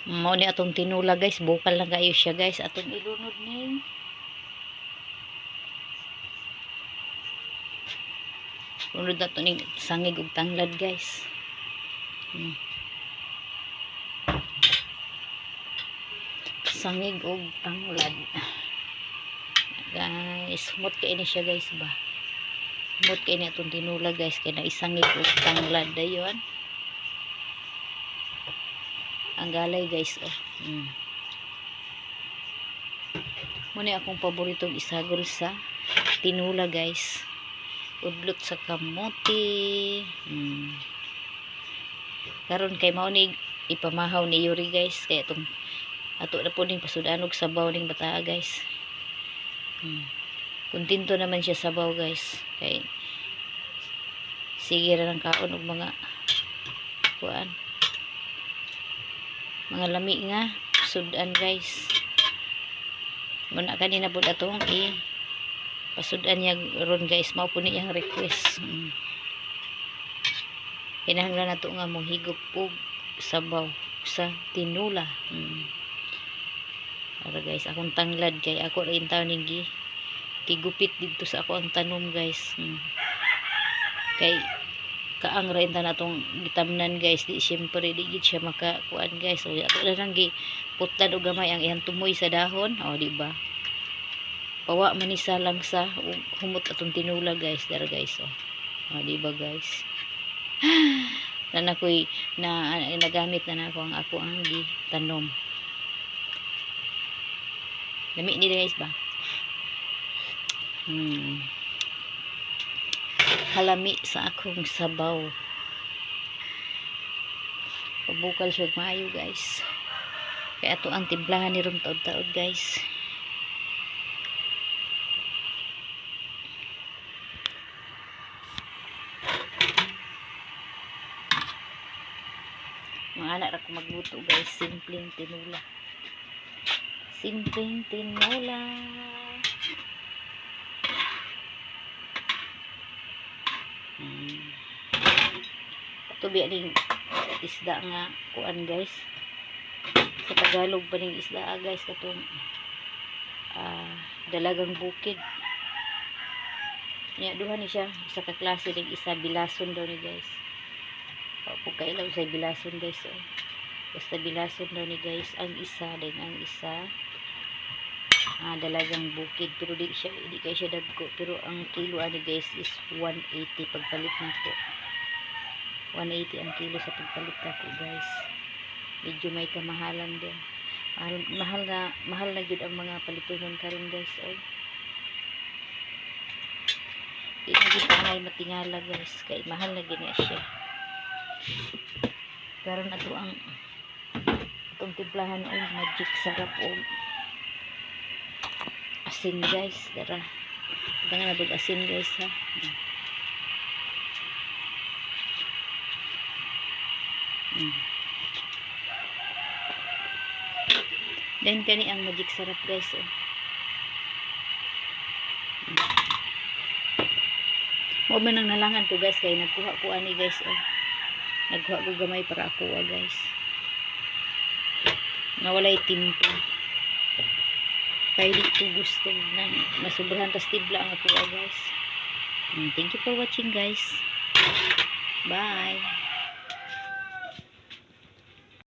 Mao ni atong tinula, guys, bukal lang kayo siya, guys. Atong ilunod ning lunod na to ning sangig ug tanglad, guys. Sangig og tanglad, guys. Humot kay ni siya, guys, ba. Humot kay ni atong tinula, guys, kay naisangig og tanglad dayon. Ang galay, guys, oh. Muna akong paboritong isagol sa tinula, guys. Udlot sa kamote. Karon kay mao ni ipamahaw ni Yuri, guys, kay atong ato na po ning pasudanog sabaw ning bataa, guys. Kontento naman siya sabaw, guys, kay sige ra ng kaon og mga kuan, mga lami nga sudan, guys. Muna kanina pud atong i pasudan niya ron, guys. Mao po ni iyang request. Kinahanglan nato nga mohigop og sabaw sa tinula. Ara, guys, akong tanglad kay ako ra taon ning gi gigupit didto sa ako ang tanom, guys. Kay kaang ra inta natong gitamnan, guys, di syempre di gid siya makakuan, guys. So ato na lang gi putlan og gamay ang iyang tumoy sa dahon, o di ba? Pawa man ni sa lang sa ug humot atong tinula, guys. Dara, guys, oh. O di ba, guys? Na nakoy na nagamit na nako ang ako ang gi tanom. Lami ni, guys, ba. Kalami sa akong sabaw. Pabukal siya og maayo, guys, kaya ato ang timplahan ni rom taod-taod, guys. Mga anak ra ko magluto, guys. Simpleng tinula, simpleng tinula. Ato biya ning isda nga kuan, guys. Sa Tagalog pa ning isda, ah, guys, katong dalagang bukid niya. Duha ni siya isa ka klase ning isa, bilason daw ni, guys. Wa po kailaw sa bilason, guys, oh. Basta bilason daw ni, guys, ang isa din. Ang isa, dalagang bukid, pero di siya, di kay siya dagko, pero ang kilo ani, guys, is 180 pagpalit nako. 180 ang kilo sa pagpalit nako, guys. Medyo may kamahalan din. Mahal, mahal na mahal na gyud ang mga palitonon karon, guys, oy. Di na gyud angay matingala, guys, kay mahal na gyud na siya karon. Ato ang atong timplahan og Magic Sarap og asin, guys. Dara, tangan na asin, guys, ha. Then kani ang Magic Sarap, guys, oh. Mao man ang nalangan ko, guys, kay nagkuha ko ani, guys, oh. Nagkuha ko gamay para ako, ah, guys. Nga walay timpla. Kay di ko gusto nang masubrahan tas tibla ang ako, ah, guys. Thank you for watching, guys. Bye.